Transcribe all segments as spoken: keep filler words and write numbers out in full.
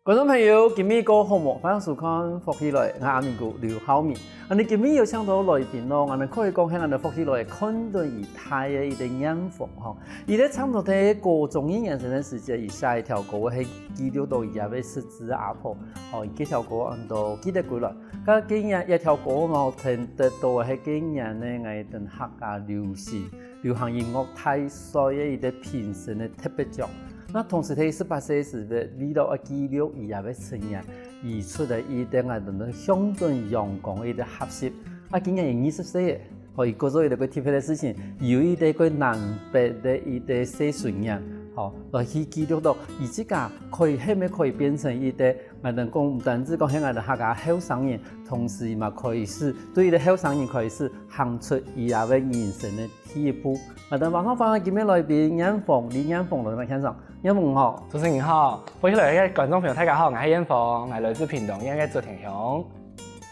觀眾朋友，今晡日過好無？歡迎收看《福氣來》，𠊎阿明哥劉浩明。𠊎等今晡日有請到來賓咯，𠊎等可以講係𠊎等福氣來看到已大个一個艷紅吼。佢在差不多在高中一年生个時節，佢寫一條歌係記錄到佢个失智阿婆，吼，佢這條歌安到記得歸來。該今年一條歌嘛，聽得到係今年呢，𠊎等客家流行 流行音樂大賽个一個評審个特別獎。那同時，在十八歲時節，為了愛記錄佢个生涯，佢出了一個𠊎等鄉村陽光个一個合集。啊，今年佢二十歲了，吼，佢過做一個特別个事情，有一個過難得个一個細孫仔，吼，來去記錄到佢自家可以，係毋係可以變成一個，𠊎等講，毋單止講係𠊎等客家後生人，同時嘛可以係對一個後生人開始行出佢个人生个第一步。𠊎等馬上歡迎今晡日來賓艷紅，李艷紅來到現場。艷紅好。主持人好，福氣來个觀眾朋友大家好，𠊎係艷紅，𠊎來自屏東縣个竹田鄉。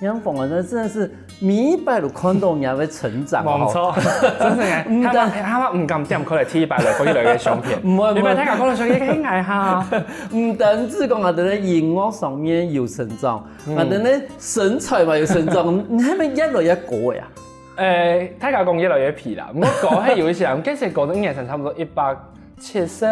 艷紅啊，那真的是每一擺都看到你个成長哦。無錯，真的欸，毋但他們他們毋敢點開來第一擺來福氣來个相片，毋會，因為大家看到相片應該哈。毋單止講啊，在音樂上面有成長，嗯。啊，在身材嘛有成長，你還沒越來越高呀？ 誒，大家講越來越肥啦，毋過高還有一些人，其實高中一年生差不多一百七十、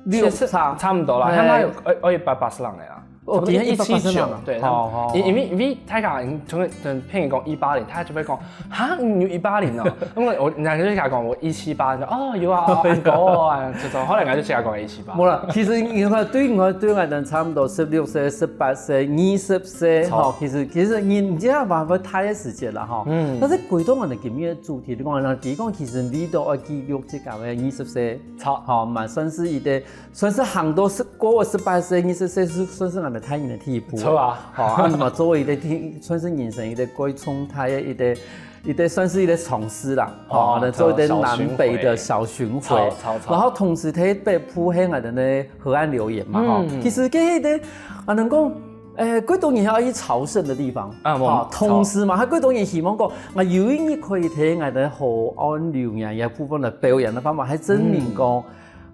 六七十差。差不多啦，哎。他們有，有一百八十人的啦。哦，差不多一七九，你看一百八十人啊。對，他們，哦，哦，因，因為，因為大家從，從別人講一八零，他就會講，哈，你有一八零哦？因為我，人家就跟他講我一七八，就，哦，有啊，哦，很高哦，啊，這種，後來人家就跟他講一七八。無啦，其實你看，對我，對我來講，差不多十六歲、十八歲、二十歲，著。吼，其實，其實你，你這樣嘛，會大个時節啦，吼。嗯。但是回到我們今日个主題，你講，人家講，其實你都愛記錄自家个二十歲，著。吼，嘛算是一個，算是行到十，過了十八歲、二十歲，是算是俺們大人个第一步。著啊。吼，啊，嘛作為一個第，算是人生一個過重大个一個 一個算是一個嘗試啦，哦，吼，那做一個南北的小巡迴。著，著，著。然後同時在北部係𠊎等个河岸留言嘛，吼。嗯。其實這個，啊，能夠，誒，幾多人還要去朝聖的地方，啊，無，吼，著。同時嘛，還幾多人希望講，啊，有一日可以在𠊎等河岸留言這部分來表演个方法，還證明講，嗯。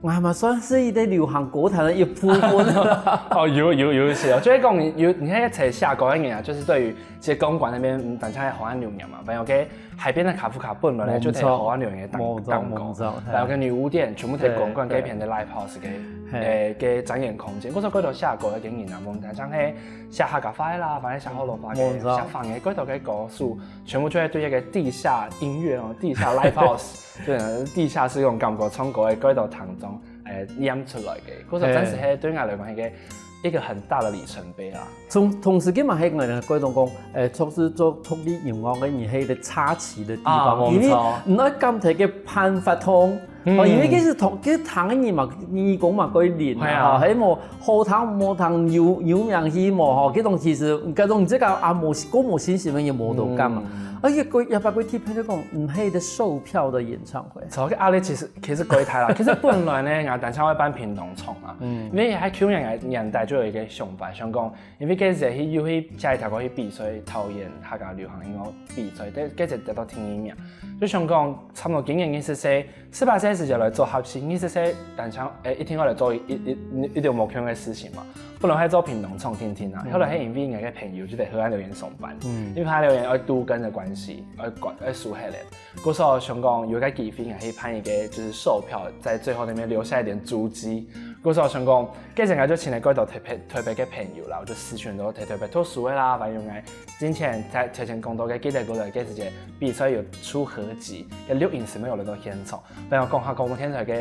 𠊎嘛算是一個流行歌壇个一部分。哦，有，有，有一些哦，就係講你有，你看在寫歌个人啊，就是對於這些公館那邊，嗯，等下在河岸留言嘛，還有个海邊的卡夫卡本來就在河岸留言个感，無錯，感覺，無錯，無錯，然後个女巫店全部在公館該片的live house个，嘿。誒，个展演空間。故所幾多寫歌个人啊，無論像係寫客家話个啦，還係寫學老話个，無錯。寫方言，幾多个歌手，全部就會對一個地下音樂哦，地下live house 對，地下室該種感覺，唱歌个歌到當中，誒，演出來个。故所真實係對𠊎來講，係一個，一個很大的里程碑啊。同，同時，佢嘛係𠊎等各種講，誒，從事做獨立音樂个人，係一個插旗的地方，啊，因為無錯。你愛感覺个辦法通，嗯。哦，因為其實同，其實聽个人嘛，耳公嘛，過靈啊，係啊。吼，係無好聽無聽，有，有名氣無吼，這種其實，這種這個啊，無，過無信心个也無得幹嘛。嗯。而且過，也包括特別就講，嗯，係一個售票的演唱會。 著，該壓力其實，其實幾大啦。其實本來呢，𠊎等下會辦屏東場啊，嗯。因為在舊年个年代就有一個想法，想講，因為該時去又去下一條過去比賽，桃園客家流行音樂比賽，該，該時得到第二名，就想講，差不多今年二十歲，十八歲時節來做合集，二十歲等下，誒，一定要來做一，一，一，一條無共樣个事情嘛。本來係做屏東場定定啊，嗯。後來係因為𠊎个朋友就在河岸留言上班，嗯。因為他留言愛都更的關係，愛管，愛輸黑人。 故所想講有個機會，𠊎去辦一個就是售票，在最後那邊留下一點足跡。故所想講，該時𠊎就請了幾多特別，特別个朋友啦，𠊎就私訊到特，特別讀書个啦，還有𠊎之前在，之前講到个記得過來，該時節比賽有出合集，个錄音室沒有人到現場，還有講下廣播電台个，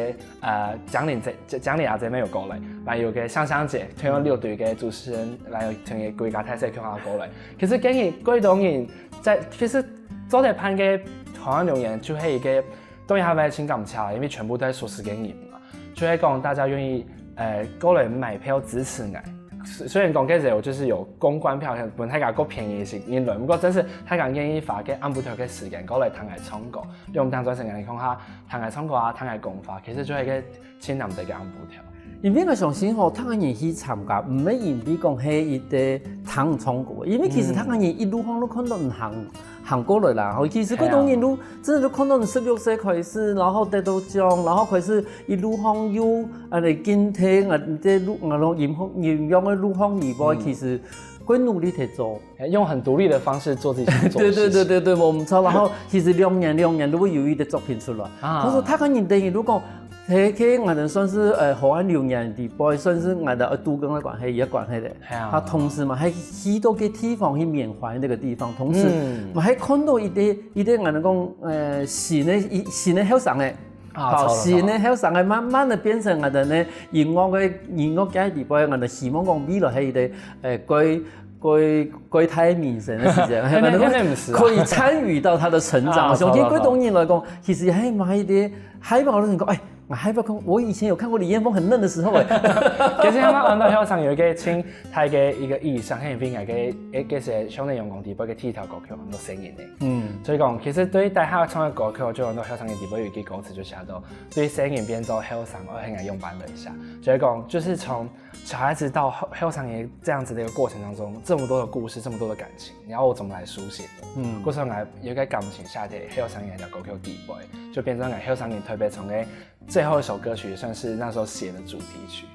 呃，江玲姐，江玲阿姐沒有過來，還有个香香姐，推用六隊个主持人，還有同个歸家大細共下過來。其實今日幾多人在，其實 做得辦个河岸留言就係一個，當然還係盡感謝啦，因為全部都係熟識个人嘛。就係講大家願意，呃，過來買票支持𠊎。雖，雖然講該時我就是有公關票，本來講較便宜个人來，不過真係大家願意花个暗晡頭个時間過來聽𠊎唱歌，用當專心个情況下聽𠊎唱歌啊，聽𠊎講話，其實就係一個盡難得个暗晡頭。因為𠊎相信吼，聽个人去參加，毋係因為講係一個聽唱歌，因為其實聽个人一路上都看到你行行過來啦，吼，其實該種人都真的就看到你十六歲開始，然後得到獎，然後開始一路上有啊，你今天啊，你這路啊，音樂音樂的路上以外，其實會努力去做。用很獨立的方式做自己想做的事情。對對對對對，我們超。然後其實兩年兩年都會有一個作品出來。啊可是他跟你等於如果，嘿，可以我們算是呃，河岸留言的，不會算是我們的都跟的關係，也關係的。係啊他同時嘛，還去到个地方去緬懷那個地方，同時嗯嘛還看到一個一個我們講呃新的一新的後生的。啊，好，超新的後生个慢慢的變成𠊎等呢音樂个音樂界裡背，𠊎等希望講未來係一個呃，蓋蓋蓋大明星个時間，現在現在毋係啊可以參與到他的成長。啊相信好好好對當然來講，其實還蠻一個，還蠻多人講，哎，我還不要看，我以前有看過李彥峰很嫩的時候哎。其實啱啱安到後生有一個清大个一個意象，係因為个誒，其實少年陽光底背个第一條歌曲安到聲音的。嗯，所以講，其實對大家唱个歌曲，就安到後生个底背有一句歌詞就寫到，對聲音變做後生，我很愛用版本一下。所以講，就是從小孩子到後後生个這樣子的一個過程當中，這麼多的故事，這麼多的感情，你要我怎麼來書寫呢？嗯故所𠊎有一個感情寫在後生个歌曲底背，就變成𠊎後生个特別從个最後一首歌曲，算是那時候寫的主題曲。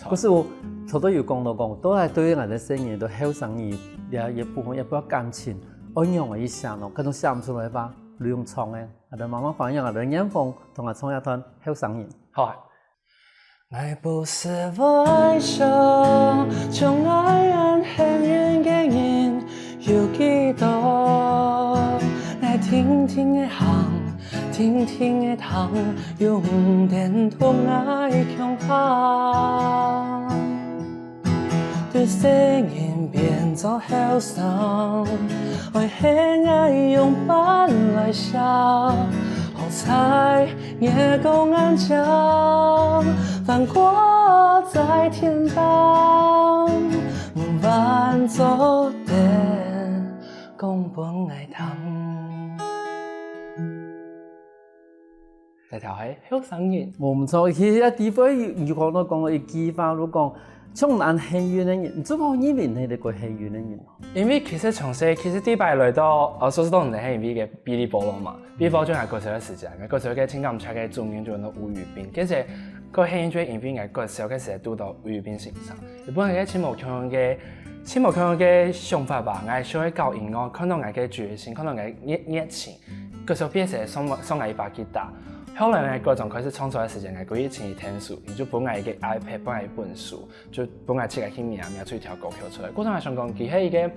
可是我頭頭有講到講，都係對於𠊎等細人到後生人，也也部分也不要感情，愛仰般去寫咯，可能寫毋出來吧，你用唱个，𠊎等慢慢反映，𠊎等豔紅同𠊎唱一段後生人。好啊。𠊎不時會想，像𠊎恁幸運个人有幾多？𠊎定定个行，定定个聽，有你等同𠊎共行。對細人變做後生，愛係𠊎用版來寫，好彩 月光恁靚，翻掛在天頂，毋管做得講分𠊎聽。這條係後生人。無毋著，其實啊，底背有講到講到一句話，就講，像恁幸運个人，你做麼認為你係個幸運个人？因為其實從細，其實第一擺來到，呃，說是當然係因為个嗶哩嗶哩嘛，嗶哩嗶哩就係國小个時節，因為國小个情感冊个主任就安到吳宇斌，其實个幸運就係因為𠊎國小个時節堵到吳宇斌先生，佢本來个盡無共樣个，盡無共樣个想法吧，𠊎想愛搞音樂，看到𠊎个決心，看到𠊎个熱熱情，國小畢業時送送𠊎一把吉他，後來呢，高中開始創作个時節，𠊎歸日情去聽書，佢就分𠊎一個iPad，分𠊎一本書。 就分𠊎自家去摸，摸出一條歌曲出來。故所𠊎想講，佢係一個，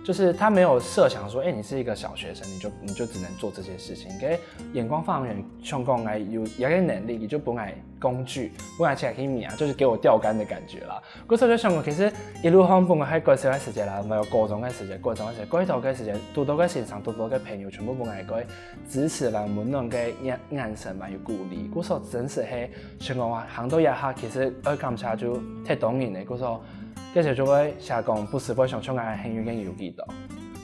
就是他沒有設想說，哎，你是一個小學生，你就你就只能做這些事情。佢眼光放遠，想講𠊎有這個能力，佢就分𠊎工具，分𠊎自家去摸，就是給我釣竿的感覺啦。故所就想講，其實一路上分𠊎係國小个時節啦，還有高中个時節，高中个時節，過多个時節，堵到个先生，堵到个朋友，全部分𠊎个支持啦、溫暖个眼眼神嘛，有鼓勵。故所真實係 想講啊，行到這下，其實愛感謝就忒多人了，故所，該時就會寫講，不時會想像𠊎幸運个人有幾多。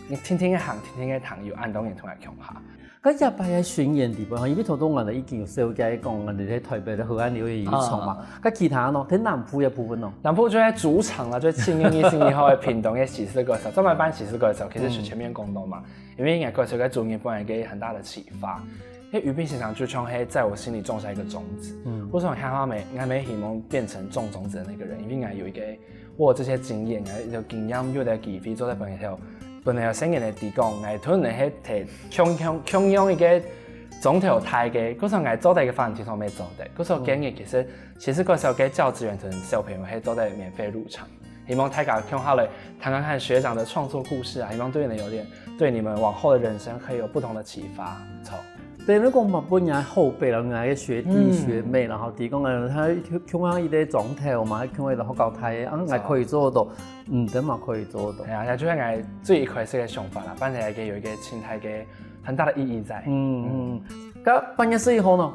你定定个行，定定个聽，有恁多人同𠊎共下。該這擺个巡演裡背吼，因為頭先𠊎等已經有紹介講，𠊎等在台北个河岸留言有唱嘛，該其他呢，在南部个部分呢？南部就在主場啦，就七月二十一號个屏東个喜事歌手，專門辦喜事歌手，其實是前面講到嘛，因為𠊎國小个主任分𠊎一個很大的啟發。 因為於斌先生就像係在我心裡種下一個種子。嗯，我從小到大，𠊎乜希望變成種種子的那個人，因為𠊎有一個我有這些經驗，𠊎有經驗，有个機會做得分佢，分佢細人仔知講，𠊎可能係提共共共樣一個莊頭大个，故所𠊎做得个範圍其實乜做得，故所建議其實其實國小个教職員同小朋友係做得免費入場。 希望大家共下來談談看學長的創作故事啊，希望對你們有點，對你們往後的人生可以有不同的啟發。好，對，如果嘛分人後輩了，人家个學弟、嗯學妹，然後提供了他共下一個莊頭嘛，共下一個學校大个，啊，𠊎可以做到，嗯，等嘛可以做到。哎呀，那就像𠊎最一開始个想法啦，本來个有一個心態个很大的意義在。嗯嗯，該八月十一號呢？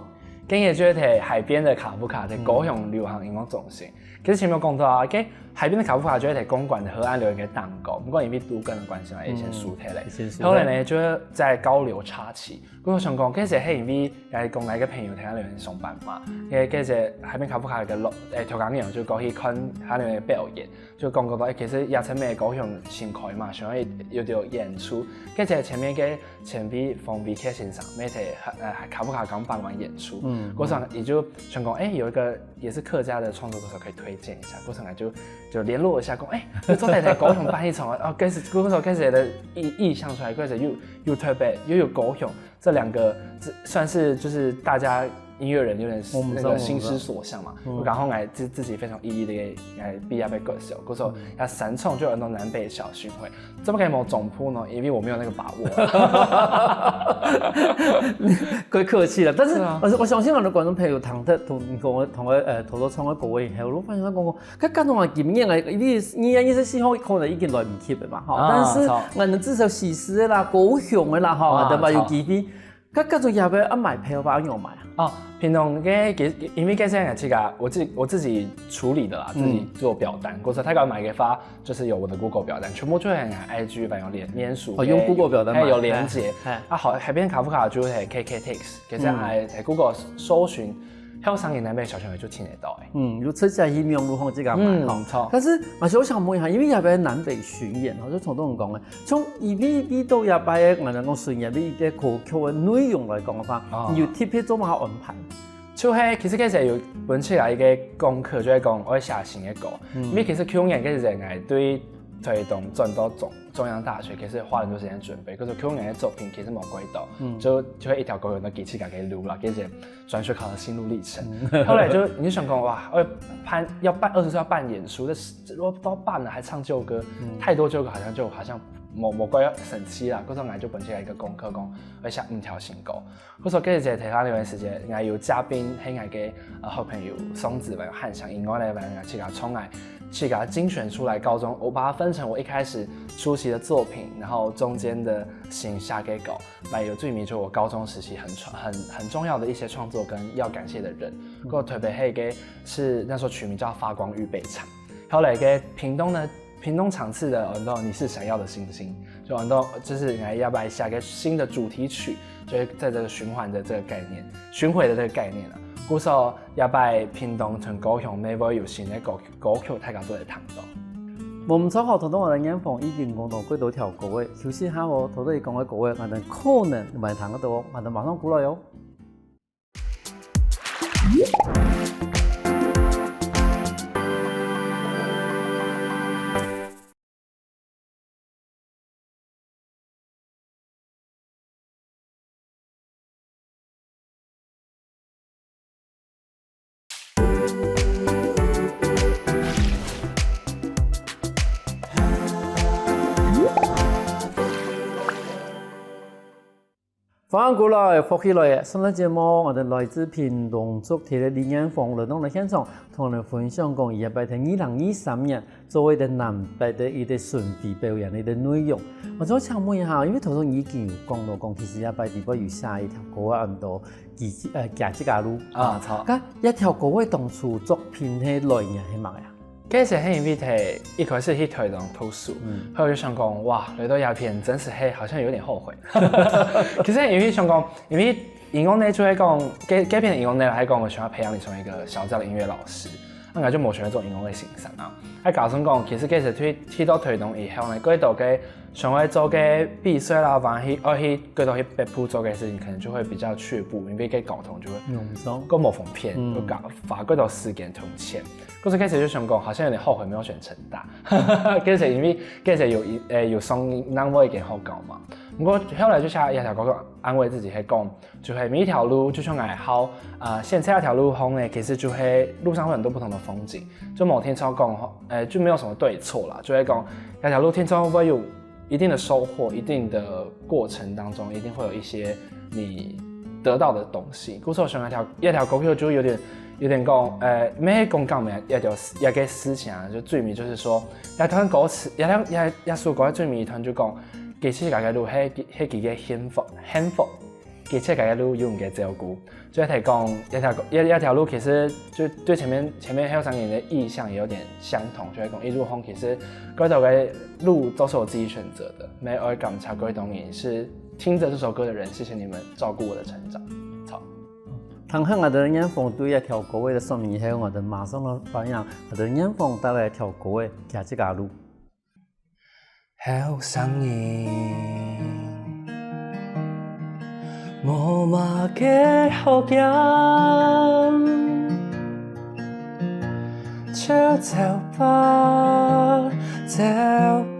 今日就在海邊的卡夫卡，在高雄流行音樂中心。其實前面講到啊，該海邊的卡夫卡就係在公館的河岸留言个蛋糕，毋過因為都更的關係嘛，已經收忒了。已經收忒。後來呢，就係在高流插旗。故所想講，其實係因為𠊎講𠊎个朋友在該留言上班嘛，其實海邊卡夫卡个老，誒，頭家娘就過去看佢个表演，就講過到，誒，其實夜深个高雄新開嘛，想要有點演出，其實前面个前輩方偉傑先生，乜在，呃，卡夫卡剛辦完演出，嗯，故所佢就想講，誒，有一個 也是客家的創作歌手可以推薦一下。故所𠊎就，就聯絡一下，講，誒，有做得在高雄辦一場啊，哦，該係，故所該係个意，意向出來，該係又，又特別，又有高雄，這兩個，這算是就是大家音樂人有點那個心之所向嘛。嗯。然後𠊎自，自己非常意義的來畢業个歌手，故所佢三場就有很多南北小巡迴， 怎麼可以無中標呢？因為我沒有那個把握。太客氣了，但是，是啊。我，我相信很多觀眾朋友聽到，同，同我，同我，呃，偷偷唱个歌以後，我發現他講，該感覺啊，今年啊，因為二月二十四號可能已經來毋及了嘛，吼，啊，但是，著。𠊎等至少四月个啦，高雄个啦，吼，啊，𠊎等嘛有機會，著。 該，該種也愛，愛買票吧，愛仰買啊？哦，屏東个，其，因為該係𠊎自家，我自，我自己處理的啦，嗯。自己做表單。故所大家買个話，就是有我的Google表單，全部就係𠊎个I G還有臉，臉書。哦，用Google表單買。還有連結。嘿，嘿。啊，好，海邊卡夫卡就係K K Tix，其實，嗯。哎，在Google搜尋後生人南北小巡迴就聽得到，哎。嗯，有出現去網路上自家買，嗯，吼。著。但是，嘛係𠊎想問一下，因為這擺南北巡演，吼，就像頭先講个， 像E V V到這擺个，𠊎等講巡演，你个歌曲个內容來講个話，啊。你有特別做麼个安排？就係，其實該時有分自家一個功課，就係講愛寫新个歌。嗯。因為其實舊年个時節，𠊎對台東轉到中，中央大學，其實花很多時間準備，可是舊年个作品其實無幾多，嗯。就，就會一條歌有那幾次改个路啦，其實 轉學考的心路歷程。嗯。後來就，你就想講，哇，要辦，要辦，二十歲要辦演出，這是，這都辦了還唱舊歌，嗯。太多舊歌好像就，好像無，無怪要生氣啦。故所𠊎就分自家一個功課，講，愛寫五條新歌。故所該時節，台灣留言時節，𠊎有嘉賓，係𠊎个，呃，好朋友松子，還有漢翔，另外呢，還有自家唱个，自家精選出來高中，我把它分成我一開始初期的作品，然後中間的新寫个歌。 還有最尾就我高中時期很傳，很，很重要的一些創作跟要感謝的人。嗯。故所特別係該，是那時候取名叫發光預備場。後來个屏東呢，屏東場次的很多你是閃耀的星星，就很多就是𠊎這擺寫个新的主題曲，就係在這個循環的這個概念，巡迴的這個概念啊。故所這擺屏東同高雄乜會有新个歌曲 歌曲大家都會聽到。無毋著吼，頭先𠊎等艷芳已經講到幾多條歌仔，休息下哦，頭先佢講个歌仔，𠊎等可能還聽得到哦，𠊎等馬上過來哦。 歡迎過來，福氣來了！上段節目，𠊎等來自屏東族个李艷芳來到𠊎等現場，同𠊎等分享講，佢這擺在二零二三年 做一個南北个一個巡迴表演个一個內容。𠊎想請問一下，因為頭先已經有講到講，其實這擺底背有寫一條歌啊，安到自家，呃，行自家路。啊，著。該這條歌个當初作品个來源係麼个啊？其實係因為在一開始去台東讀書，嗯。後來就想講，哇，來到這片真是係好像有點後悔。其實因為想講，因為 音樂呢就係講，該，該片个音樂呢，還講我想要培養你成為一個小調的音樂老師，那𠊎就無想要做音樂个先生啊。還加上講，其實該時去，去到台東以後呢，過多个想要做个比賽啦，還去，愛去，過多去北部做个事情，可能就會比較卻步，因為該交通就會，嗯，毋著。過無方便，嗯。過加，花過多時間同錢。可是該時就想講，好像有點後悔沒有選成大。該時因為，該時有一，誒，有上另外一間學校嘛。不過後來就寫一條歌曲安慰自己，係講， 就係每一條路，就像𠊎好，呃，現在這條路項呢，其實就係路上會有很多不同的風景，就無定著講，呃，就沒有什麼對錯啦，就係講，這條路定著會有一定的收穫，一定的過程當中，一定會有一些你得到的東西。故所想這條，這條歌曲就有點，有點講，呃，毋係講講咩，這條，這個事情啊，就最尾就是說，這段歌詞，這條，這，這首歌最尾一段就講，其實大家都係，係幾个幸福，幸福。佢自家个路有人个照顧。就係講，一條一一條路其實就對前面前面後生人个意向也有點相同，就係講一路上其實該條个路都是我自己選擇的，沒有感謝各位東西是聽着這首歌的人，謝謝你們照顧我的成長。好。聽下𠊎兜艷芳對一條歌个說明以後，𠊎兜馬上來歡迎𠊎兜艷芳帶來一條歌个佢自家路。 後生人，無麼个好驚，就走吧，走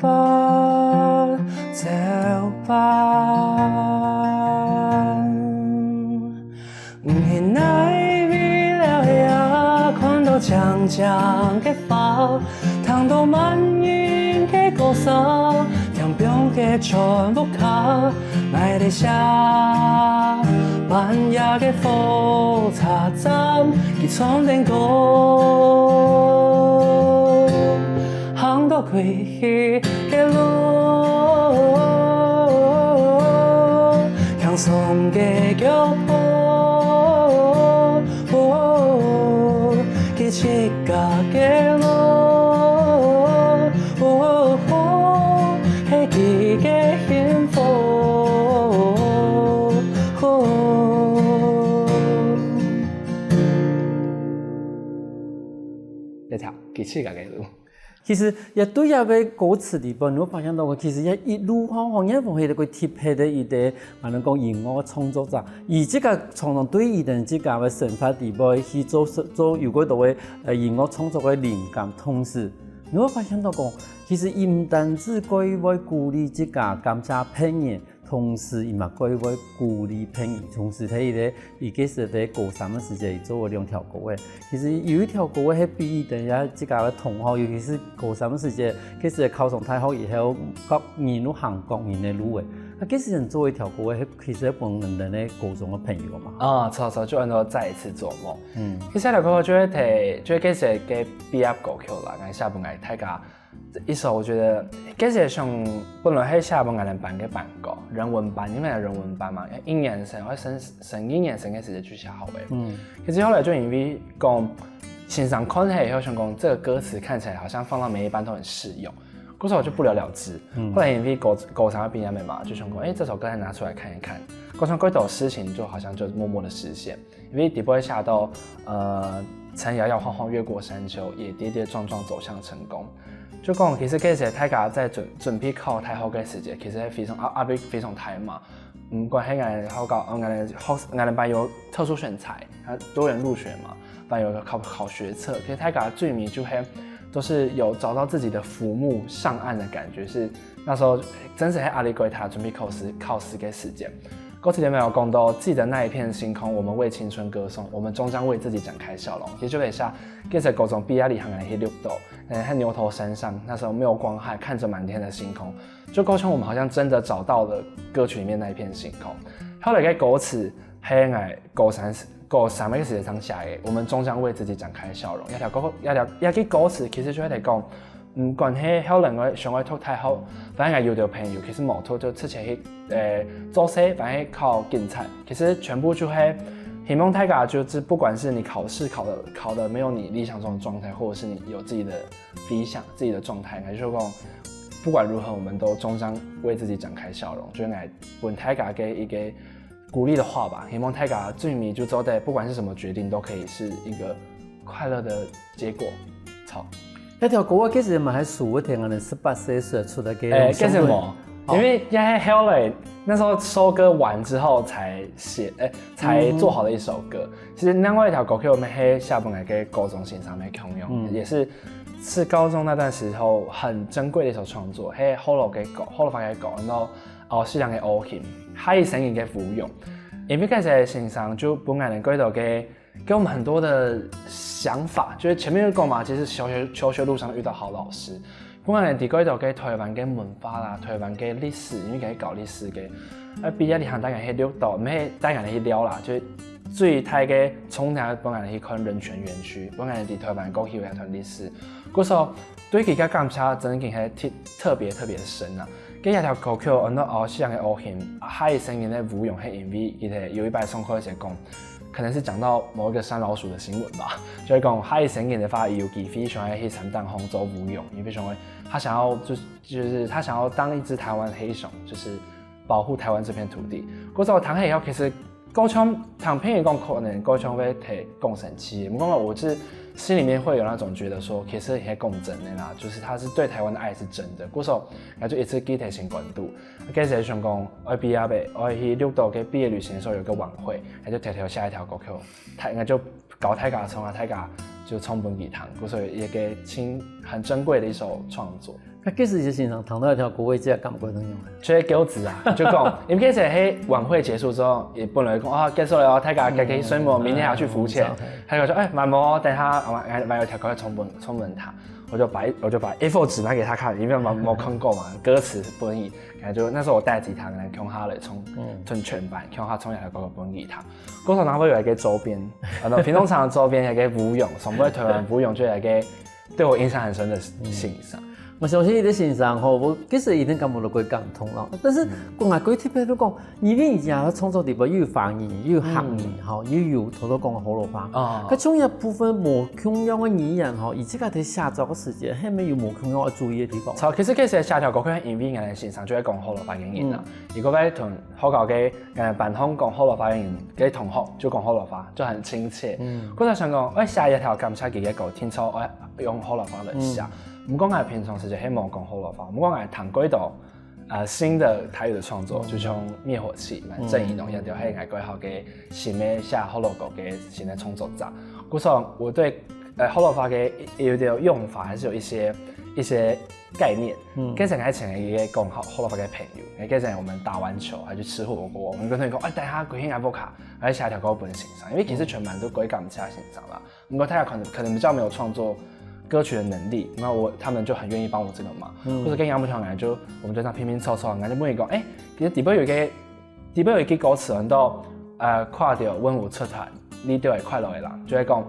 吧，走吧。 你哪位了呀？看到青青个花，聽到滿人个歌聲，天邊个全屋下，𠊎在寫半夜个火車站，佢唱等歌，行到開 去个路，輕鬆个腳步，佢自家个路，係佢个幸福。 一條佢自家个路。其實這對這个歌詞裡背，你會發現到，其實這一路吼，吼，艷芳係一個特別个一個，𠊎兜講音樂个創作者，佢自家常常對佢等自家个生活裡背去做做有幾多个呃音樂創作个靈感，同時你會發現到講，其實佢毋單止佢會鼓勵自家感謝別人， 同時佢嘛蓋會鼓勵別人，同時在佢个佢該時在高三个時節，佢做過兩條歌个。其實有一條歌个係比佢等這自家个同學，尤其是高三个時節，該時考上大學以後，各人都行各人个路个。該該時做一條歌个，其實係分𠊎等个高中个朋友嘛。啊，著著，就安到再一次做夢。嗯，其實這條歌就係提，就係該時个畢業歌曲啦，𠊎寫分𠊎大家 一首我覺得，其實想本來係寫分𠊎等班个班歌，人文班，因為人文班嘛，一年生會升升一年生个時節就寫好个。嗯，可是後來就因為講先生看了以後想講這個歌詞看起來好像放到每一班都很適用，故所我就不了了之。嗯，後來因為高高三要畢業了嘛，就想講，哎，這首歌再拿出來看一看，高三過後事情就好像就默默的實現。 因為底背寫到，呃，曾遙遙晃晃越過山丘，也跌跌撞撞走向成功。就講，其實該時大家在準準備考大學个時節，其實非常壓壓力非常大嘛。毋管係𠊎好搞，呃，𠊎學𠊎班有特殊選才，啊，多元入學嘛，班有考考學測，其實大家最尾就係都是有找到自己的浮木上岸的感覺，是那時候真是係壓力過大，準備考試考試个時間。 歌詞裡面有講到，記得那一片星空，我們為青春歌頌，我們終將為自己展開笑容。其實就係寫，其實高中畢業旅行个去綠島，呃，在牛頭山上，那時候沒有光害，看著滿天的星空，就高中我們好像真的找到了歌曲裡面那一片星空。後來个歌詞，係𠊎高三時高三个時節正寫个，我們終將為自己展開笑容。這條歌，這條這句歌詞其實就係講， 毋管係後來𠊎想愛讀大學，反正𠊎有兜朋友其實無讀，就直接去呃做事，反正考警察。其實全部就係希望大家就是不管是你考試考的考的沒有你理想中的狀態，或者是你有自己的理想、自己的狀態，那就講不管如何，我們都終將為自己展開笑容，就來分大家个一個鼓勵的話吧。希望大家最尾就做得，不管是什麼決定，都可以是一個快樂的結果。好。該條歌啊，其實嘛還屬於聽人十八歲時出來个。哎，其實無，因為也係後來那時候收歌完之後才寫，哎，才做好的一首歌。其實另外一條歌曲，𠊎乜係寫分𠊎个高中先生个共樣，嗯，也是是高中那段時候很珍貴的一首創作，係好老个歌，好老个歌，然後哦，係人个愛情，還有聲音个芙蓉。因為該時先生就分𠊎等幾多个，給我們很多的想法，就是前面有講嘛，其實求學求學路上遇到好老師，分𠊎等知幾多个台灣个文化啦，台灣个歷史，因為佢係搞歷史个，啊，畢業旅行帶𠊎去綠島，毋係帶𠊎去尞啦，就是最大个衝擊分𠊎去看人權園區，分𠊎知台灣過去有一段歷史。故所對佢个感謝真經係特特別特別深啊。這條歌曲安到《烏色个烏雲》，客語聲音个吳勇係因為佢有一擺上課个時節講，可能是講到某一個山老鼠的新聞吧，就係講客語聲音个話，佢有機會想要去山頂上做吳勇，因為想要他想要就就是他想要當一隻台灣黑熊，就是保護台灣這片土地。故所聽起以後，其實高雄聽朋友講，可能高雄會提共生企業，不過我是心裡面會有那種覺得說，其實也共振的啦，就是他是對台灣的愛是真的。故所，那就一直記得心肝肚。該時想講，愛畢業了，愛去綠島个畢業旅行的時候有個晚會，那就偷偷寫一條歌曲，他應該就搞大家唱啊，大家就唱分佢聽，故所一個親很珍貴的一首創作。 該其實先生聽到一條歌，會這感覺怎樣啊？就係狗子啊，就講，因為其實係晚會結束之後，佢本來講啊結束了哦，大家該去睡目，明天還要去浮潛。他就說，哎，慢慢哦，等一下，我還有一條歌要重本重本他，我就把一我就把 A four 紙拿給他看，因為沒沒看過嘛，歌詞不容易，感覺就那時候我帶吉他，可能用他來唱，嗯，唱全版，用他唱一條歌分佢聽。歌手拿到有一個周邊，然後平常常的周邊有一個吳勇，什麼台灣吳勇就有一個 對我印象很深的先生。我相信這先生吼，我其實一定感覺到佢感動咯。但是講啊，佢特別都講，因為以前創作裡背又有華語，又有客語，吼，又有頭頭講个河洛話。哦，佢像這部分無共樣个語言吼，佢自家在寫作个時節，係毋係有無共樣个注意个地方？好，其實其實寫條歌曲，因為𠊎个先生就係講河洛話个人啦，佢个話同 學校个呃班上講河洛話个人，个同學就講河洛話，就很親切。嗯，故所想講，愛寫一條感謝佢个歌，定著愛用河洛話來寫。毋過𠊎平常時節係無講河洛話，毋過𠊎聽過一道呃新的台語的創作，就像滅火器，蠻鄭宜農一條，還有𠊎過好个新个寫河洛歌个新个創作者。故所我對呃河洛話个有點用法，還是有一些一些 概念。嗯，該陣𠊎請一個講河洛話个朋友，該陣我們打完球還去吃火鍋，我們跟他講，哎，等一下歸興來屋下，還寫條歌分先生，因為其實全班都歸感謝先生啦。不過他可能可能比較沒有創作歌曲的能力，那我他們就很願意幫我這個忙，或者跟楊木強來就我們就這樣拼拼湊湊，然後就問一個，哎，其實底背有一個 底背有一句歌詞，講到呃，看到阮有出團，你就會快樂个人，就係講，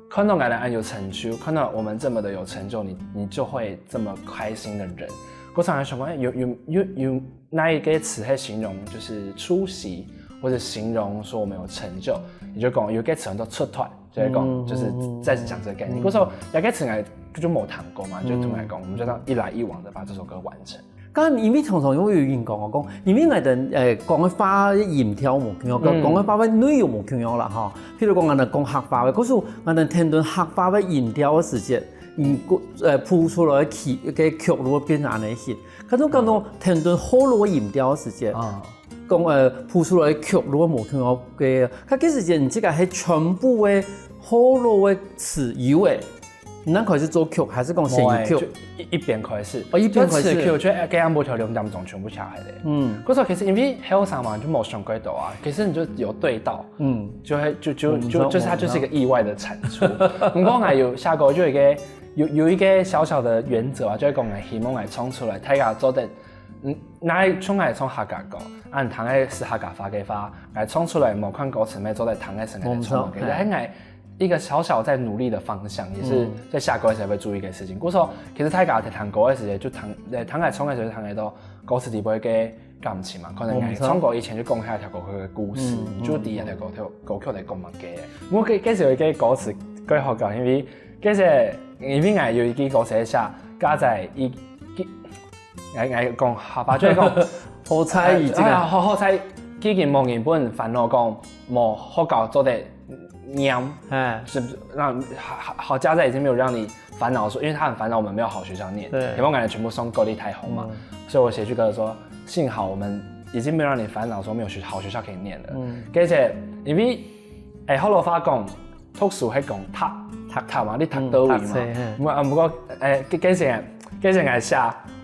看到𠊎等恁有成就，看到我們這麼的有成就，你你就會這麼開心的人。我常常想講，哎，有有有有哪一個詞係形容就是出席，或者形容說我們有成就？你就講有個詞叫出團，就係講就是在講這個概念。故所有個詞𠊎就無聽過嘛，就同𠊎講，我們就這樣一來一往的把這首歌完成。 該因為常常會有人講哦，講因為𠊎等呃講个話个音調無共樣，講个話个內容無共樣啦吼。譬如講𠊎等講客話个，故所𠊎等聽著客話个音調个時節，嗯，呃，譜出來个曲个曲路變成恁樣形。該種講到聽著河洛个音調个時節，啊，講呃譜出來个曲路無共樣个，該其實你這個係全部个河洛个詞有誒。 你恁開始做曲，還係講先有曲？無欸，就一一邊開始，哦，一邊開始。就詞曲，就該暗晡頭兩點鐘全部寫下來。嗯，故所其實因為後生嘛，就無想過多啊，其實你就有對到，嗯，就會就就就就是它就是一個意外的產出。毋過𠊎有寫過，就有一個有有一個小小的原則啊，就係講𠊎希望𠊎唱出來，大家做得 嗯，𠊎從來唱客家歌，啊，你聽个係客家話个話，𠊎唱出來無看歌詞，乜做得聽个係𠊎唱个。無錯，係𠊎一個小小在努力的方向，也是在寫歌个時候會注意个事情。故所，其實大家在聽歌个時候，就聽，在聽𠊎唱个時候，聽得到歌詞底背个感情嘛。可能𠊎唱歌以前就講下一條歌曲个故事，你就知這條歌曲歌曲在講麼个。毋過該該時候个歌詞蓋好搞，因為該時因為𠊎有一句歌詞寫，加在一 𠊎𠊎講客話就係講，好彩已經啊，好好彩，既經無人分煩惱講無學校做得念，哎，是不是？那好好好佳哉已經沒有讓你煩惱說，因為他很煩惱我們沒有好學校念，對，希望感覺全部送國立大學嘛，所以我寫句歌說，幸好我們已經沒有讓你煩惱說沒有學好學校可以念了。嗯，而且因為，哎，河洛話講 讀書係講讀，讀讀嘛，你讀到位嘛。毋過毋過，誒，該該時該時𠊎寫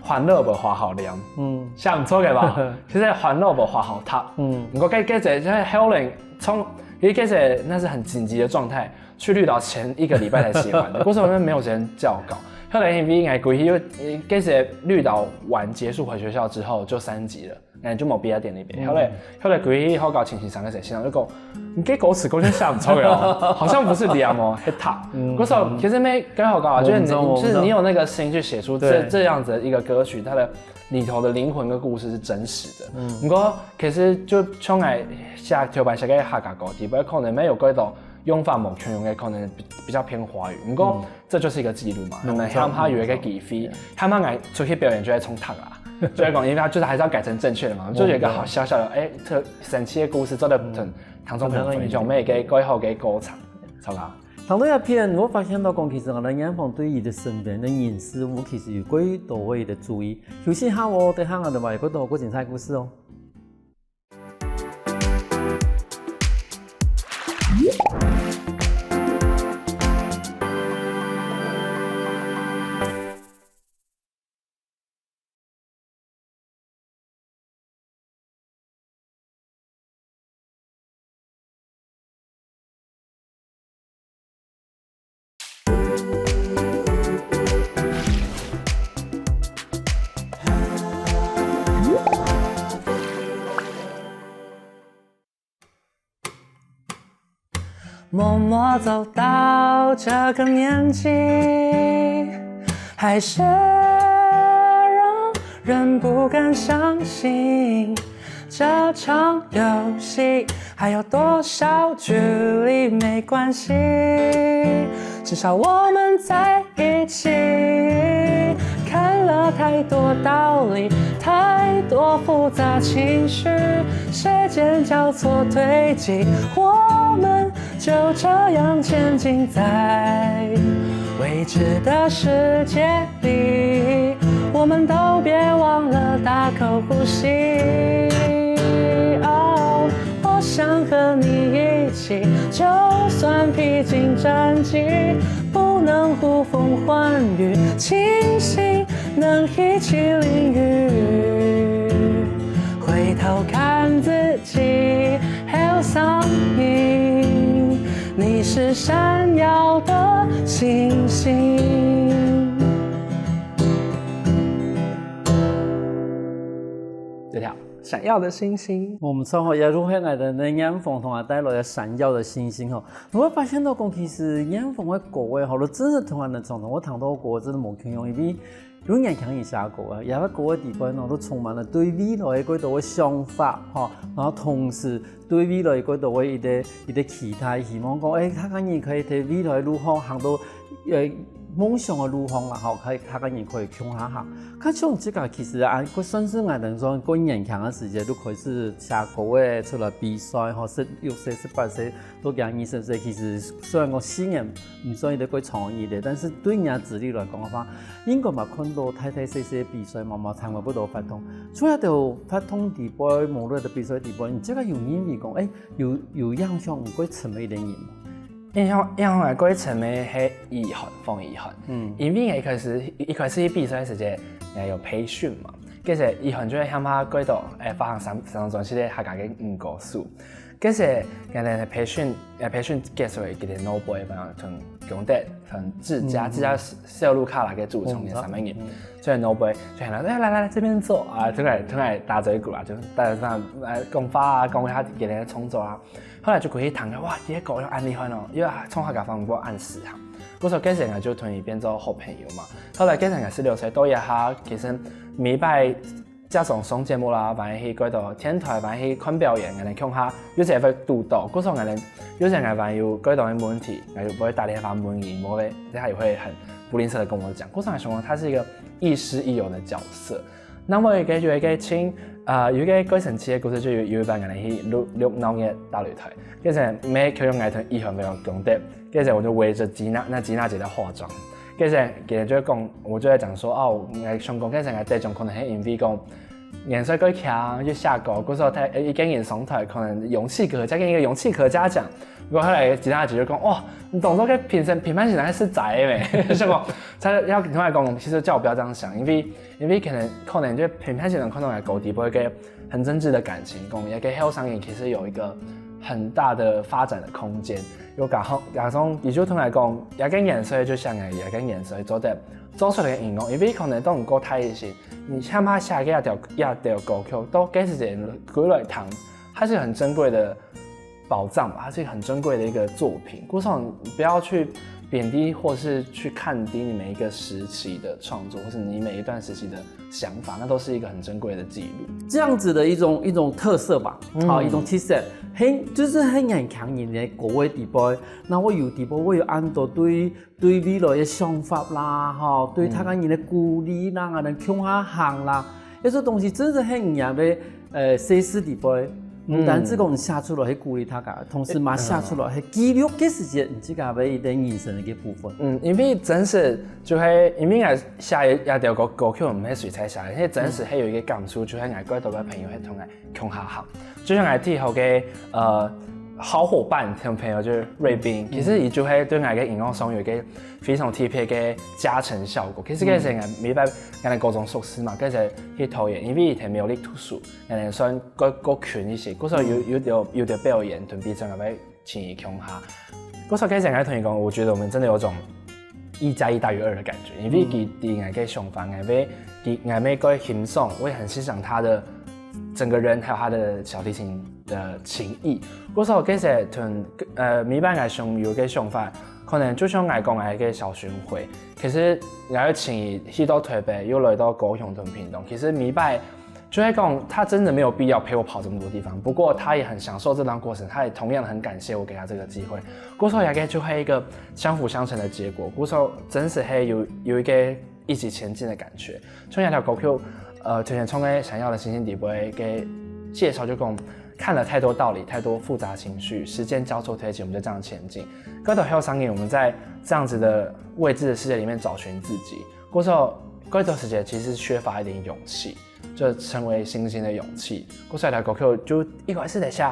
歡樂無花好念，嗯，寫毋錯个吧？其實歡樂無花好讀，嗯，毋過該該時在後來從，因為該時那是很緊急的狀態，去綠島前一個禮拜才寫完的，故所我們沒有時間校稿，後來因為𠊎歸去又，該時綠島玩結束回學校之後就三級了，那就沒畢業典禮呗。後來後來歸去學校情緒上个時候，先生就講，你這歌詞根本寫不出來哦，好像不是念哦，很塔。我說其實沒，剛好搞啊，就是你就是你有那個心去寫出這這樣子的一個歌曲，它的裡頭的靈魂跟故事是真實的。不過其實就像𠊎寫頭擺寫个客家歌，底背可能沒有過多用法無共樣个，可能比較偏華語。不過 這就是一個記錄嘛，那麼他們有一個機會，他們來出去表演就會衝堂啊，所以講，因為他就是還是要改成正確的嘛，就有一個好笑笑的，哎，特神奇的故事，做得同聽眾朋友分享，每一個蓋好个過程，好吧？談到這片，我發現到講，其實𠊎等遠方對佢个身邊个人事物，其實有幾多位个注意。休息下哦，等下𠊎等還有幾多个精彩故事哦。 默默走到這個年紀，還是讓人不敢相信，這場遊戲還有多少距離沒關係，至少我們在一起。看了太多道理，太多複雜情緒，時間交錯堆積，我們就這樣前進在未知的世界裡，我們都別忘了大口呼吸。哦，我想和你一起，就算披荊斬棘，不能呼風喚雨，慶幸能一起淋雨。回頭看自己，好想你，你是閃耀的星星。這條閃耀的星星。無毋著吼，也就係𠊎等个遠方同𠊎帶來个閃耀的星星吼。你會發現到講，其實遠方个歌仔吼，就真係同𠊎等傳統个聽到个歌仔真係無共樣，因為有年輕人寫歌仔，這个歌仔底背呢，都充滿了對未來个幾多个想法吼，然後同時 對未來个都會一個一個期待，希望講，誒，客家人可以在未來路項行到，呃，夢想个路項啦，吼，可以客家人可以共下行。較像自家其實啊，佢算是𠊎等算過年輕个時節，就開始寫歌仔，出來比賽，吼，十六歲、十八歲，到今二十歲，其實雖然講四年毋算一個過長个日子，但是對人家資歷來講个話，應該嘛看到大大細細个比賽，嘛嘛參加不少活動。除了有活動底背，無論个比賽底背，你自家有認為講，誒， 有有影響過深个一個人無？影響影響𠊎過深个係雨涵，方雨涵。嗯，因為𠊎一開始一開始去比賽个時節，𠊎有培訓嘛，其實雨涵就會喊下過到，誒，發行三三張專輯个客家个女歌手。其實𠊎等培訓，誒，培訓結束个，佢等老輩嘛，從功德、從自家、自家小路卡拉个主唱个三個人，所以老輩就喊佢，來來來，這邊坐啊，就來就來打嘴鼓啊，就大家來講話啊，講一下佢等个創作啊。 後來就過去聽，哇，這个歌又恁厲害哦，又唱客家話又恁時行。故所該時𠊎就同佢變做好朋友嘛。後來該時𠊎十六歲到這下，其實每擺假裝上節目啦，還去過到電台，還去看表演，𠊎等共下有時會堵到。故所𠊎等有時𠊎還有過到个問題，𠊎就會打電話問佢，無會，他也會很不吝嗇的跟我講。故所𠊎想講，他是一個亦師亦友的角色。 另外一個有一個親，呃，有一個過神奇个故事，就有有一擺𠊎等去六六鬧熱大擂台，其實無共樣，𠊎同雨涵个功德，其實我就圍著吉娜，那吉娜姐在化妝，其實佢等就會講，我就在講說，哦，𠊎想講，其實𠊎得獎可能係因為講顏色過強，又下高，故所太一個人上台，可能勇氣可嘉，跟一個勇氣可嘉獎。不過後來吉娜姐就講，哇，你當作該評審評判先生係仔咩？就講，他要同𠊎講，其實叫我不要這樣想，因為 因為可能可能就評判先生看到𠊎歌底背个很真摯的感情，講一個後生人其實有一個很大的發展的空間。有加上加上，佢就同𠊎講，這个顏色就像𠊎這个顏色做得做出來个音樂，因為可能當你過大一些，你哪怕寫个一條一條歌曲，到該時間歸來聽，它是很珍貴的寶藏吧，它是一個很珍貴的一個作品。故所你不要去貶低或是去看低你每一個時期的創作，或是你每一段時期的想法，那都是一個很珍貴的記錄。這樣子的一種一種特色吧，啊，一種特色，很就是很年輕人的歌个底背，那我有底背，我有恁多對對未來的想法啦，吼，對大家人的鼓勵啦，恁樣共下行啦，這種東西真是很人的呃細事底背。毋單止講你寫出來係鼓勵大家，同時嘛寫出來係記錄个時間，你自家个一个人生个部分。嗯，因為真實就係因為𠊎寫一條歌歌曲毋係隨在寫，因為真實係有一個感觸，就係𠊎蓋多个朋友係同𠊎共下行，就像𠊎第一號个呃好伙伴同朋友就是瑞斌，其實佢就係對𠊎个音樂上有一個非常特別个加成效果。其實該時𠊎每擺𠊎个高中熟識嘛，該時去投演，因為以前沒有力讀書。 可能算過過近一些，故所有有條有條表演同比賽，𠊎會請佢共下。故所該時𠊎同佢講，我覺得我們真的有種一加一大於二的感覺，因為佢佢𠊎个想法，𠊎會佢𠊎會蓋欣賞，我也很欣賞他的整個人，還有他的小提琴的琴藝。故所該時同呃每擺𠊎想有个想法，可能就像𠊎講𠊎个小巡迴，其實𠊎要請佢去到台北，又來到高雄同屏東，其實每擺 就會講，他真的沒有必要陪我跑這麼多地方，不過他也很享受這段過程，他也同樣很感謝我給他這個機會。故所這个就係一個相輔相成的結果，故所真實係有有一個一起前進的感覺。像這條歌曲，呃，頭先唱个《想要的星星》底背个介紹就講，看了太多道理，太多複雜情緒，時間交錯推擠，我們就這樣前進。蓋多後生人，我們在這樣子的未知的世界裡面找尋自己，故所蓋多時節其實缺乏一點勇氣。 就成為星星的勇氣。故所這條歌曲就一開始在寫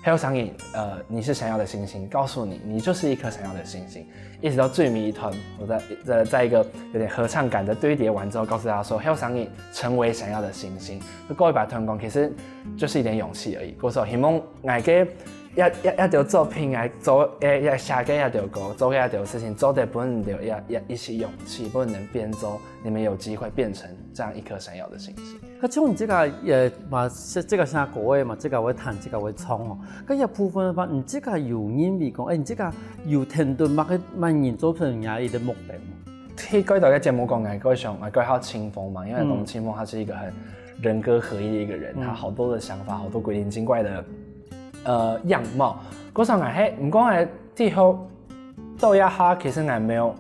後生人，呃，你是閃耀的星星，告訴你，你就是一顆閃耀的星星。一直到最尾一段，我在在在一個有點合唱感的堆疊完之後，告訴大家說，後生人成為閃耀的星星。就過一百段講，其實就是一點勇氣而已。故所希望𠊎个一一一條作品，𠊎做誒一寫个一條歌，做个一條事情，做得分你有一一一息勇氣，分你能變做，你們有機會變成這樣一顆閃耀的星星。 該像你這个也嘛，這个寫歌个嘛，這个會彈，這个會唱哦。該一部分个話，你這个有認為講，哎，你這个有聽到麼个麼人做成你一个目標嗎？去蓋多个節目講，𠊎蓋想，𠊎蓋好清風嘛，因為講清風他是一個很人歌合一的一個人，他好多的想法，好多古靈精怪的呃樣貌。故所𠊎係，毋過𠊎第後到這下，其實𠊎沒有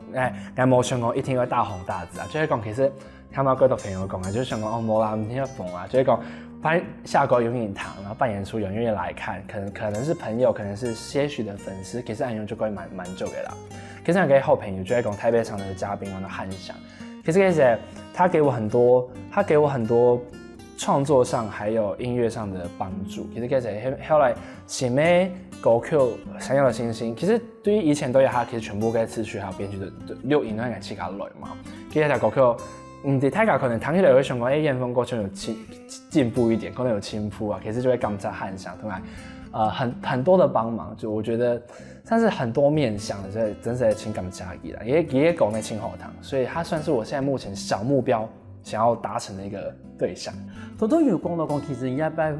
，𠊎𠊎無想講一定會大紅大紫啊，就係講其實 聽到蓋多朋友講啊，就想講哦，無啦，毋聽會紅啊，就係講辦下個有人聽，然後辦演出有人願意來看，可能可能是朋友，可能是些許的粉絲，其實恁樣就會蠻蠻足个啦。其實𠊎个好朋友就係講台北場的嘉賓，我的漢翔，其實其實他給我很多，他給我很多創作上還有音樂上的幫助。其實其實後後來新的歌曲《閃耀的星星》，其實 對於以前到這下，其實全部个詞曲還有編曲的錄音都係𠊎自家來嘛。其實這條歌曲，嗯，對大家可能聽起來會想講，哎，彥峰歌曲有進進步一點，可能有進步啊，其實就會感謝漢翔同埋呃很很多的幫忙，就我覺得算是很多面向的，這真實的情感加一啦。因為因為講的情好聽，所以他算是我現在目前小目標 想要達成的一個對象。頭頭有講到講，其實也拜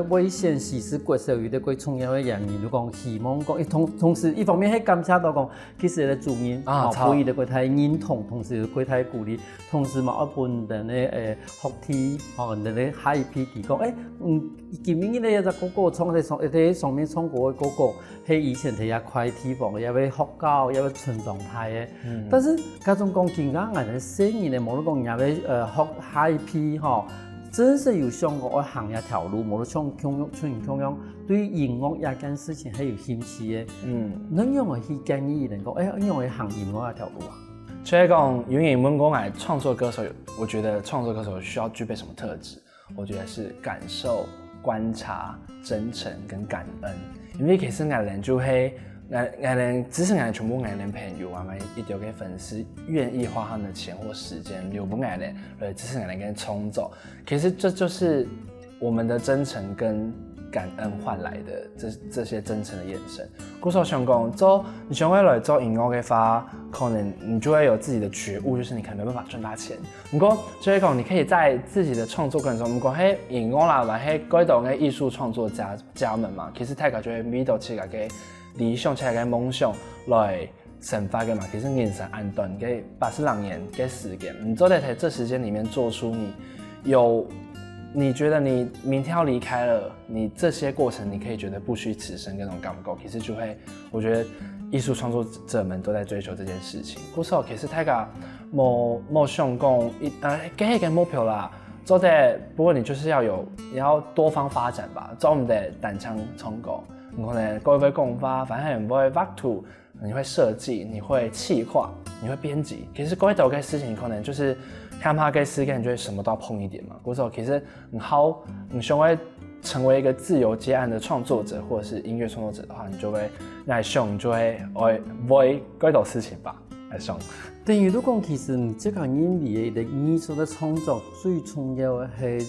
危險，其實國小有一個最重要的原因，就講希望講，同同時一方面係感謝到講，其實个主任啊，給予个國大認同，同時有國大鼓勵，同時嘛，愛分人个誒學弟，哦，人个下一批提供，誒，嗯，今日个一隻哥哥唱在上，在上面唱歌个哥哥， 係以前在一塊地方，也會學校，也會村長大个。但是，該種講今下𠊎等細人呢，無論講也會呃學下一批吼，真實有想過愛行這條路，無論像共樣，像共樣對音樂這件事情係有興趣个。嗯，恁樣會去建議人講，哎，恁樣會行音樂這條路啊？所以講，有人問過𠊎創作歌手，我覺得創作歌手需要具備什麼特質？ 我覺得是感受、觀察、真誠跟感恩。因為其實𠊎等就係，𠊎𠊎等，其實𠊎等全部𠊎等朋友啊，𠊎一兜个粉絲願意花他們的錢或時間留分𠊎等，來支持𠊎等个創作。其實這就是我們的真誠跟感恩换来的这这些真诚的眼神。故所想讲，做你想要来做音乐的话，可能你就会有自己的觉悟，就是你可能没办法赚大钱。不过，就是讲你可以在自己的创作过程中，不管是音乐啦，还是各种的艺术创作家家们嘛，其实大家就会为到自家个理想、自家个梦想来生活个嘛。其实人生恁短，个八十零年个时间，你做得在这时间里面做出你有，你觉得你明天要离开了，你这些过程你可以觉得不虚此生那种感觉，其实就会，我觉得艺术创作者们都在追求这件事情。故所其实大家没没想讲一啊，给一个目标啦，做得，不过你就是要有，你要多方发展吧，做毋得单枪冲过。你可能各位讲话，反正也不会 back to 你会设计，你会企划，你会编辑。其实过一个事情，可能就是他妈个时间，你就会什么都要碰一点嘛。故所其实很好，你想要成为一个自由接案的创作者，或者是音乐创作者的话，你就会来想，你就会会会过多事情吧，来想。等于你讲，其实你这个认为的一个艺术的创作，最重要的是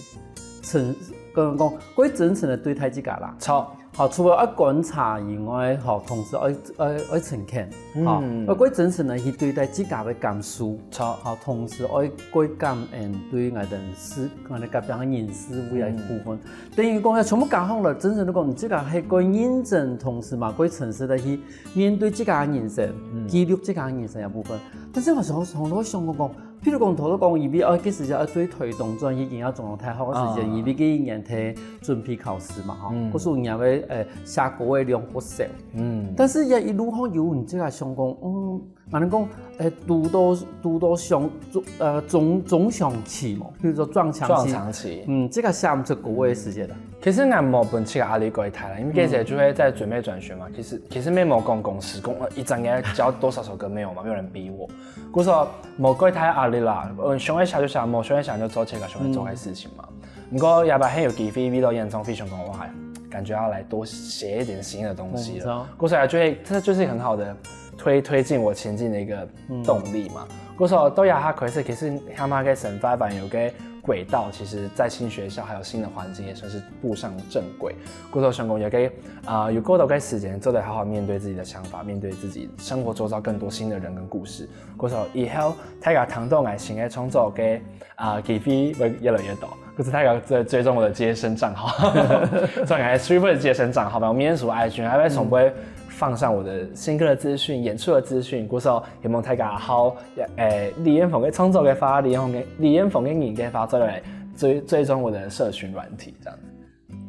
真，刚刚讲，过真诚的对待自家啦。好，好，除了要观察以外，好，同时要要要诚恳，好，要过真诚的去对待自家的感受，好，好，同时要过感恩对我们是我们隔壁个人事物个部分。等于讲，要全部加上了，真诚的讲，你自家还过认真，同时嘛，过诚实的去面对自家个人生，记录自家个人生个部分。但是我常常都会想讲，譬如讲，头都讲，因为哦，个时间要对推动转去，已经要中央大学个时间，因为个一年在准备考试嘛，哈，可是人家个呃下个月两个月，嗯，但是也一路上有你这个想讲，嗯，可能讲，诶，堵到堵到上中呃中中长期嘛，比如说撞墙期，撞墙期，嗯，这个下毋出个月个时间的。其实俺没本期个压力过大了，因为这些就会在准备转学嘛。其实其实没有讲公司，公呃一整年交多少首歌没有嘛，没有人逼我。故所没过大压力啦，嗯，想要写就写，没想要写就做自家想要做个事情嘛。不过也把很有机会遇到演唱会，想讲哇，感觉要来多写一点新的东西了。故所就会，这就是很好的推推进我前进的一个动力嘛。故所到这下开始，其实他妈个生活反有个轨道，其实在新学校还有新的环境也算是步上正轨。故所想讲有个啊、有过多个时间，做得好好面对自己的想法，面对自己生活周遭更多新的人跟故事。故所以后大家听到个新个创作个啊、机会会越来越多。可是大家追追踪我的接生账号，上海 street 的接生账号吧，我明天数 I G，还会总会放上我的新歌的资讯、演出的资讯。故所希望大家好，诶，李彥宏个创作个话，李彥宏个李彥宏个人个话，再来追追踪我的社群软体这样子。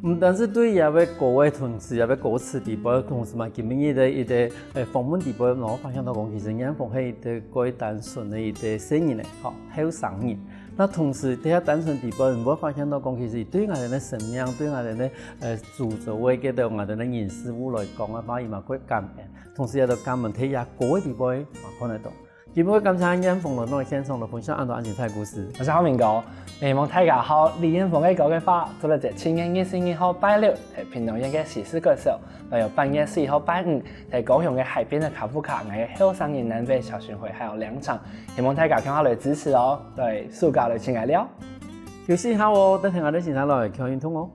嗯，但是对于个歌个同时，也个歌词底背个同时嘛，今日个一个呃访问底背，我发现到讲，其实彥宏系一个过单纯个一个生人呢，吼，后生人。那同时，在下单纯底背，你会发现到讲，其实对俺个生命，对俺个呃主角个个个俺个人事物来讲个话，伊嘛过感恩，同时也都感恩在下歌个底背嘛看得到。 今日感谢彥宏來到現場來分享恁多恁精彩故事。我是浩明哥，希望大家好李彥宏个歌个話，做得在七月二十二號拜六，在屏東縣个西勢國小，還有八月四號拜五，在高雄个海邊的卡夫卡，𠊎个後生人南北小巡迴還有兩場，希望大家共下來支持哦。對，暑假來尋𠊎尞。休息一下哦，等下𠊎等先生來共運動哦。